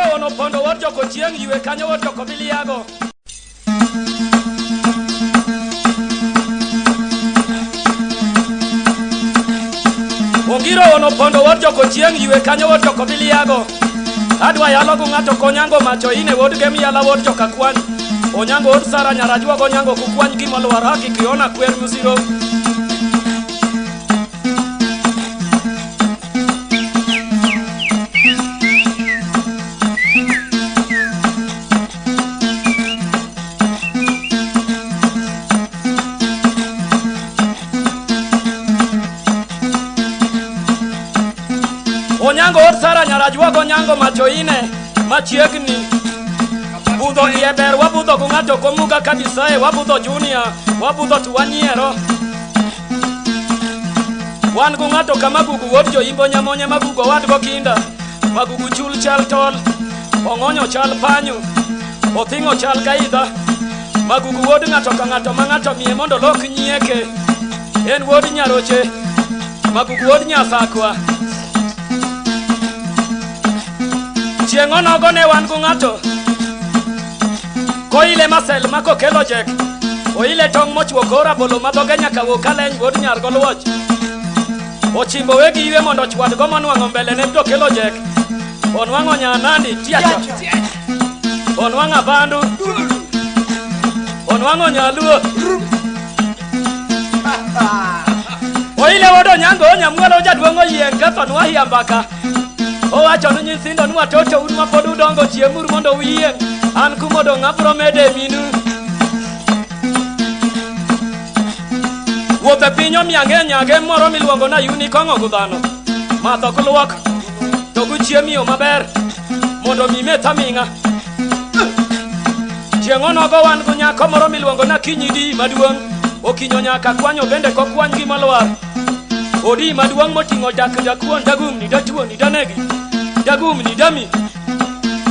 Ongiro ono pondo wuod joko chieng' ywe kanyo wuod joko biliago. Ongiro ono pondo wuod joko chieng' ywe kanyo wuod joko biliago. Adwa yalo go ng'ato konyango macho ine wuod gem yala wuod joka kwany. Onyango wuod Sara nyarajuogo onyango kukwany gimolwar haki kiona kwer musiro. Onyango od Sara nyarajuogo onyango macho ine machiegni. Budho iye ber wabudho go ng'ato komuga kabisae wabudho junior wabudho to wanyiero. Wan go ng'ato kama gugu wuod joimbo nyamonye magugu owadgo kinda. Magugu chul chal tol, ong'onyo chal panyo, othing'o chal gaidha. Magugu wuod ng'ato ka ng'ato ma ng'ato miye mondo olok nyieke. En wuod nyaroche, magugu wuod nyasakwa. Chieng' onogo ne wan go ng'ato koile masel ma kokelo jek oile tong' mochwo kor rabolo ma dhoge nyaka wuo ka leny wuod nyar goluoch ochimbo wegi ywe mondo ochwadgo monwang'o mbele ne to kelo jek onwang'o nyanandi tiacha onwang'o abandu onwang'o nyaluo oile wuod onyango onyamwalo jaduong' oyieng' kethonwa hiambaka owacho ni nyithindo ni watoto un mapod udongo chiemuru mondo uyieng' an kumodong' abro mede minu wuoth e piny omiyo ang'e nyage moro miluongo na yuni kong'o go dhano madho ok luok to guchiemio maber mondo mi meth aming'a chieng' onogo wan go nyako moro miluongo na kinyi di maduong' okinyo nyaka kwanyo bende kokwany gi molwar odi maduong' moting'o dak dakuon dagumni datuoni danegi dagumni dami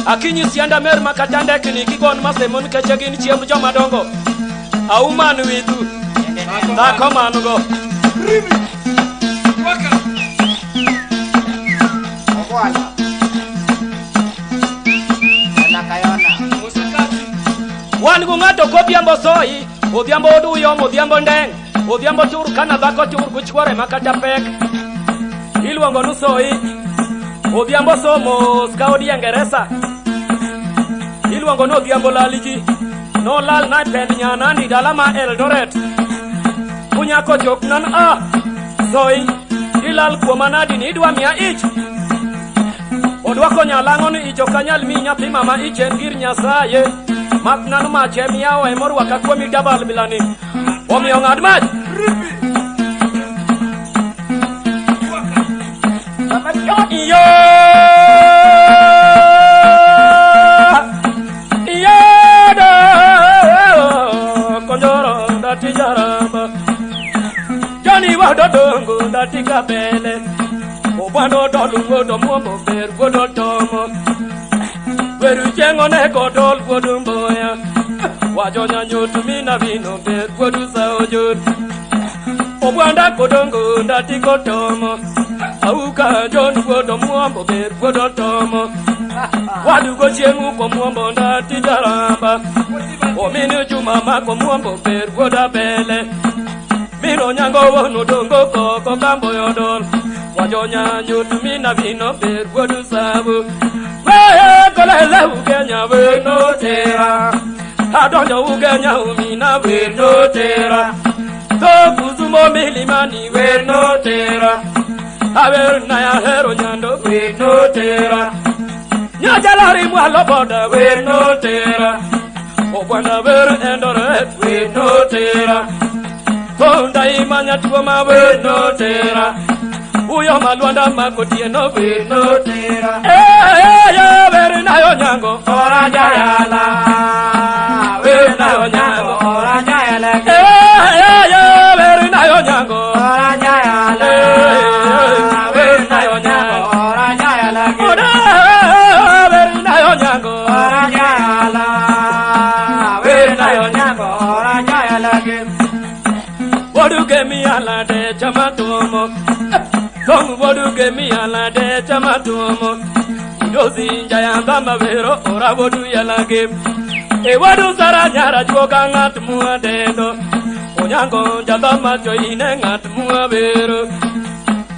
akinyi sianda mer ma kata ndekni kigon masemo nikech gin chiemb joma dongo auman withu dhako man go Ogwala. Ona kayona. Wan go ng'ato kodhiambo soyi odhiambo oduyom odhiambo ndeng' odhiambo tur kana dhako tur gi chwore ma kata pek iluongo ni soyi odhiambo somo ka odi engeresa iluongo ni odhiambo laliji nolal na pend nyanandi dala ma Eldoret kunyako chok nan a soyi ilal kuoma nadi ni idwa miya ich odwako nyalang'o ni ich ok anyal miyi nyathi mama ich en gir Nyasaye mak nano mach emiyawo emorwaka kuomi dabal bilani omiyo ng'ad mach. Iyo iyo do konjoro ndati jaramba Johnny wado dongo ndati kabele obwando dolungo do muombo ber wuodo tomo weru chieng'o ne kodol wuod mboya wacho nyanyut mina vino ber wuod saojot obwanda kodongo ndati kotomo auka John wuod omuombo ber wuod otomo wadugo chieng'u komuombo ndati jaramba omini juma ma komuombo ber wuod abele mino nyango wono dongo koko kambo yodol wajo nyanyut mina vino ber wuod sabu wee kolele ugenya weno tera adonjo ugenya umina weno tera to kuzumo milimani weno tera awer na ya hero nyando weno tera nyajalari mwalo boda weno tera obwana ber endoret weno tera konda imanya tuo ma weno tera uyo malwanda makotieno weno Tera. Eh, ber nayo nyango Oranja yala. ber nayo nyango Oranja yala. Eh, ber nayo nyango Oranja yala. Ber nayo nyango. Oranja yala. Oda ber nayo nyango Oranja yala. Ber nayo nyango. Oranja yala. Waduge mi alade chama tuomo Tong waduge mi alade chama tuomo. Mudozi njayamba mavero ora wodu yalage. E wadu sara nyara juoga ng'at muadendo. Onyango jadama joine ng'at muavero.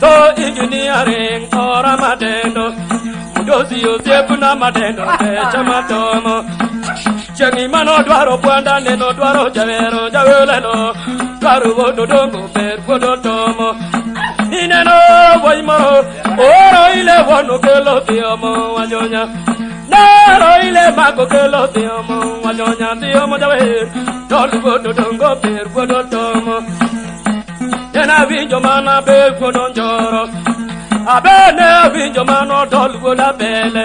To engineering ora matendo. Mudozi osiepna matendo decha matomo. Chieng' mano dwaro bwanda neno dwaro jawero jawelelo. Dwaro wuodo dongo ber wuodo tomo. Ineno wuoyi moro oro ile wuon kelo dhiomo wajonya. Nero ile mako kelo dhiomo wajonya dhiomo jawer. Dol wuodo dongo ber wuodo tomo. Nena winjo mana ber wuodo njoro. Abene winjo mano dol wuoda bele.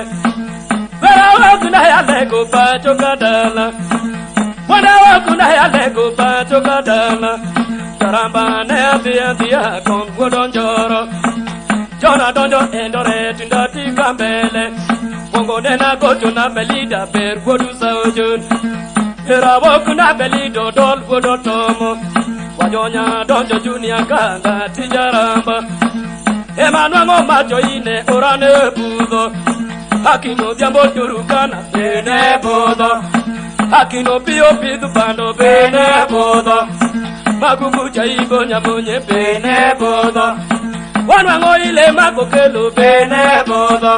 Wera wakuna ya lego pacho kadala. Wanda wakuna ya lego pacho kadala. Jaramba ne adhi adhiya kon wuodo njoro. Jona donjo endore tinda tika mbele. Wongo nena gocho na belida ber wuodu saojun. Era wakuna belido dol wuodo tomo. Wajonya donjo junior kanga tijaramba. Ema nwang'o macho ine orane budho. Hakino dhiambo turukana bene budho. Hakino piyo pidh bando bene budho. Magugu jaibo nyamonye bene budho. Wanwang'o ile mako kelo bene budho.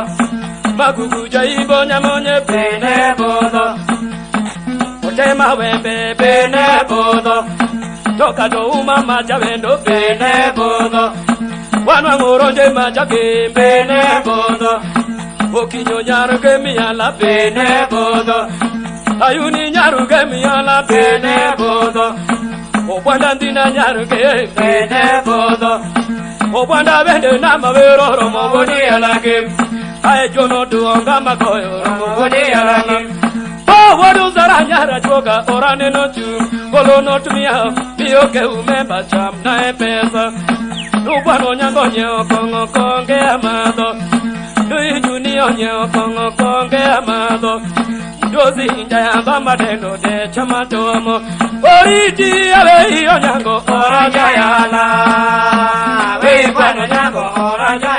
Magugu jaibo nyamonye bene budho. Otema wembe bene budho. Toka to uma majawendo bene budho. Wanwang'o ronje majage bene budho. Okinyo nyaruge miala bene budho. Ayuni nyaruge miala bene budho. Obwanda ndina nyaruge bene budho. Obwanda bende na mawero romo wodi alage. Ae jono duonga magoyo romo wodi alage. Po wodu zara nyara juoga orane no chu. Golo no tumia biyo ke umemba cham na e pesa. Nubwano nyango nyeo kongo konge amadho. Nui juni onyeo kongo konge amadho. Dozi njayamba madendo de chamatomo. Oriti abe onyango Ora ora jayala, we bwana nyango ora jayala.